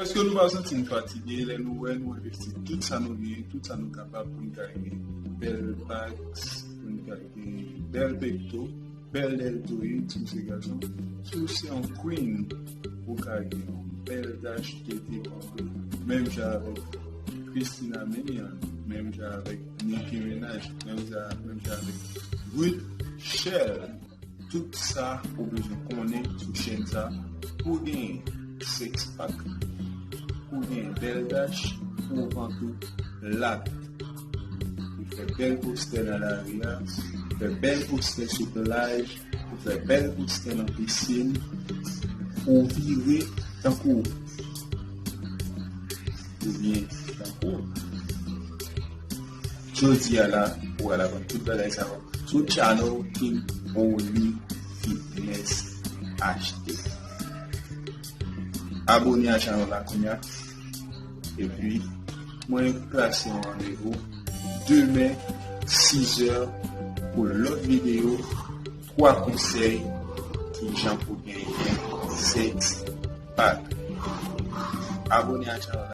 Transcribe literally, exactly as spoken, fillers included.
Èske nou pa santi n fatige lè nou wè nou envesti tout sa nou genyen, tout sa nou kapab pou n ka gen bèl bags, pou n ka gen bèl pekto, bèl deltoid, si w se gason? Si w se yon queen, ou ka gen yon bèl dash tete konbe, menm jan avèk Christina Milian, menm jan avèk Nicki Minaj, menm jan, menm jan avèk Ruth Shell. Tout sa ou bezwen konnen sou chèn sa pou w genyen six pack, pou w genyen bèl dash, pou w vante w lat. Ou fè bèl postè nan lari a, fè bèl postè sou plaj, ou fè bèl postè nan pisin, ou vire tankou ou byen tankou. Jodi a la, ou al aprann tout bagay sa yo sou channel King Only Fitness H D. Abone a channel la kounye a. Epi, mwen plase yon randevou demen, sizè, pou lòt videyo, twa konsèy kijan pou genyen six pack. Abone a channel la.